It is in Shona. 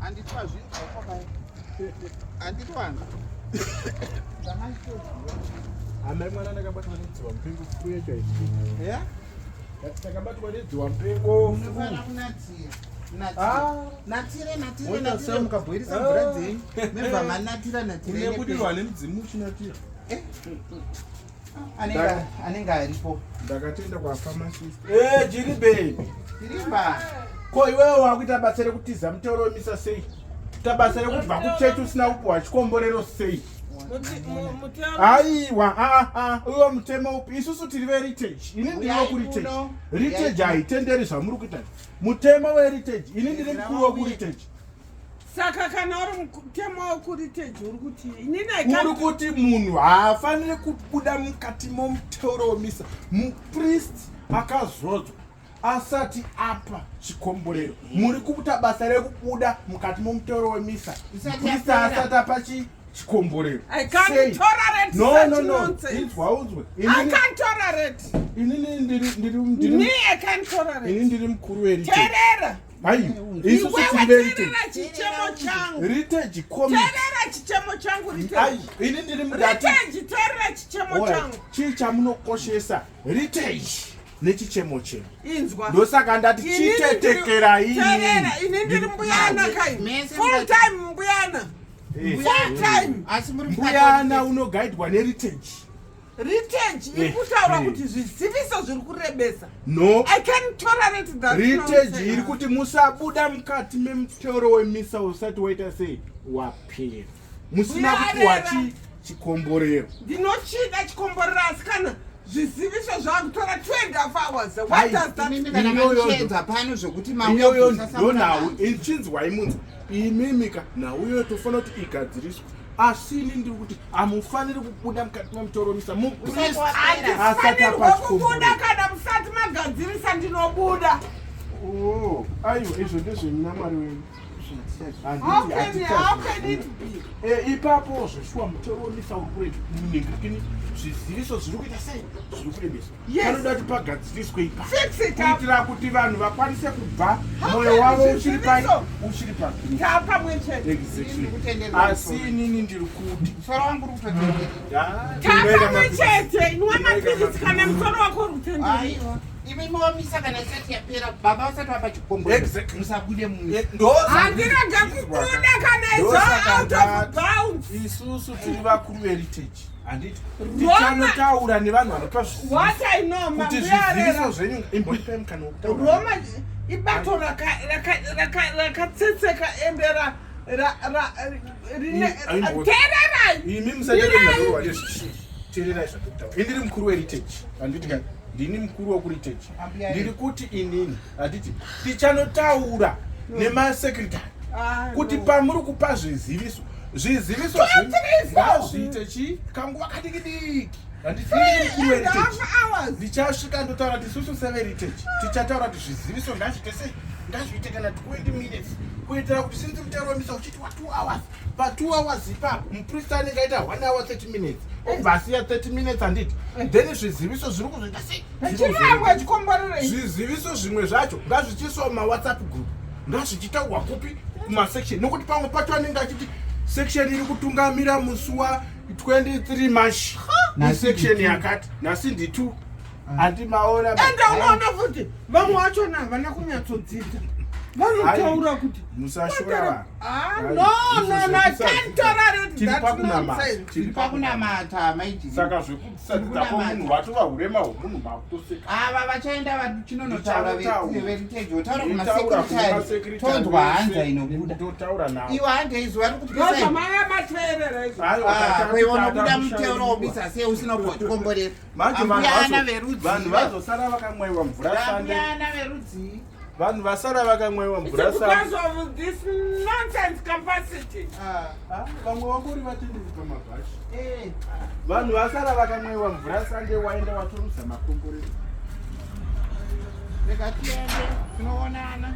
Handiti wazvinzwa kwakai. Handiti wanzwa. Amai mwana ndakabatwa nedziwa mupengo furu yacho haisviki. Yeah? Takabatwa nedziwa mupengo. Unofanira kunatira. Ah. Natire, natire, Woita natire sei? mukabhoirisa mvura Ah. dzenyu. Mebva manatira natire. Unebudirwa nemudzimu uchinatira. Anenge anenge aripo. Ndakatenda kwa pharmacist. Eh, jiri baby. Tirimba. Ko iwewe wakuita basa rekutiza mutoro wemisa sei? Kuita basa rekubva kuchechi usina kupuwa chikomborero sei? Aiwa, ah ah, uyo mutemo upi? Isusu tiri veheritage. Ini ndiri Uyai wekuheritage. kuno. Heritage haitenderi zvamuri kuita. Mutemo weheritage. Ini ndiri mukuru wekuheritage. Saka kana uri mutemo wekuheritage uri kuti inini I Uri can't- kuti munhu haafaniri kubuda mukati momuteuro wemisa mupristi akazodzwa asati apa chikomborero. Muri kuita basa rekubuda mukati momuteuro wemisa Isati mupristi yapera. asati apa chikomborero. I can't Sei? tolerate No, such no, no. nonsense. Inzwa unzwe. I Inini- can't tolerate. inini ndiri ndiri ndiri Me, I can't tolerate. ini ndiri mukuru weheritage. Teerera. Hai, isusu Iwewe tiri veheritage. teerera chichemo changu. Heritage committee. Teerera chichemo changu Ai, Heritage. ini ndiri mudati. Heritage, teerera chichemo Alright, changu. chii chamunokoshesa heritage nechichemo chenu? Inzwa. Ndosaka ndati Inini ndiri- chitetekerai. Teerera, ini ndiri mbuyana kai. Mese Full mukati- time mbuyana. Full time. Asi muri mukati- Mbuyana unogaidwa neheritage. Heritage iri Eh, kutaura eh. kuti zviziviso zviri kurebesa. No, I can't tolerate that heritage nonsense. iri kuti musabuda mukati memutero wemisa usati waita sei wapera musina kupiwa Mbuyarera. chikomborero. Ndinochida chikomborero asi kana zviziviso zvakutora 2.5 hours. Ai, What does that Imimi mean? kana Iyoyo- machiedza pano zvokuti Iyoyo mauya ndonhau ichinzwai munzwa imimika nhau iyoyo tofanira kuti igadziriswe, asi ini ndiri kuti hamufaniri kubuda mukati memutoro wemisa mupristi asati Handifanirwe apa kubuda chikomborero. kana musati magadzirisa ndinobuda. Oh, aiwa, izvo ndezvemunamwari wenyu. How can it be? Ipapo zveshuwa mutoro wemisa uri kuretu munhingirikini zviziviso zviri kuita sei zviri kurebesa. Panoda kuti pagadziriswe ipapo Fix it up. kuitira kuti vanhu vakwanise kubva How mwoyo can wavo uchiri pai zviziviso? uchiri pakristu. Tapamwe chete. Exactly. Kutenderera Asi inini ndiri kuti musoro wangu uri kutotenderera. Tapamwe chete. Inwa mapiritsi kana musoro wako uri kutenderera. Aiwa. Imi mowamisa kana isati yapera, baba vasati vapa chikomborero. Exactly. Musabude mumisa. Handirega kubuda kana izo out of bounds. Isusu tiri vakuru veheritage, handiti? Roma- Tichanotaura nevanhu vanopa zviziviso What I know, kuti Mambuyarera. zviziviso zvenyu imboipai mukana wokutaura. Roma ibato rakatsetseka ende rine teererai. Imi musateererwa nezvichi, teererai zvatokutaura. Indiri mukuru weheritage, handiti? Ka ndini mukuru wekuheritage. Ambuya. Ndiri kuti inini, handiti, tichanotaura nemasekretary Ah, kuti no. pamuri kupa zviziviso, zviziviso Two, zvenyu three, four. ngazviite chi kanguva kadiki diki, handiti? Three Ndiri mukuru and a weheritage. half hours. Ndichasvika ndotaura kuti isusu seveheritage tichataura kuti zviziviso ngazviite sei, ngazviite kana 20 minutes, kuitira kuti sinzi mutero wemisa uchiitwa 2 hours, pa2 hours ipapo mupristi anenge aita 1 hour 30 minutes, obva asiya 30 minutes, handiti? Then zviziviso zviri kuzoita sei? Zviri Chirangwa kuzoita. chikomborero ichi. Zviziviso zvimwe zvacho ngazvichiiswa mumawhatsapp group, ngazvichitaurwa kupi, kumasection, nokuti pamwe pacho anenge achiti section iri kutungamira musi wa23 March isection yakati, nhasi ndi2, handi maona? Ende unoona futi vamwe vachona havana kunyatsodzidza, vanotaura kuti Musashora vanhu. Ah, Ai, no, no, no, I can't tolerate Tiri that pakunamata. nonsense. Tiri Pakunamata maijiri. Saka zvekusadza kwomunhu vatova urema hwomunhu makutoseka. Ava vachaenda vachinonotaura veheritage, votaura Nditaura kumasekretary, tonzwa hanza inobuda. Ndotaura navo. Iwe handei zuva rikuti Ndozvamanga mateerera izvo. kwaiwa unobuda mutero womisa sei usina kupiwa chikomborero? Manje vanhu Ambuyana vanhu verudzi. vazosara vakamwaiwa mvura sande. Ambuyana verudzi. Vanhu vasara vakamwaiwa mvura It's sande. because of this nonsense capacity. Ah, vamwe vangori vatenderi pamabhashi. Vanhu vasara vakamwaiwa mvura sande, waenda watoruza makomborero. Rega tiende tinoonana.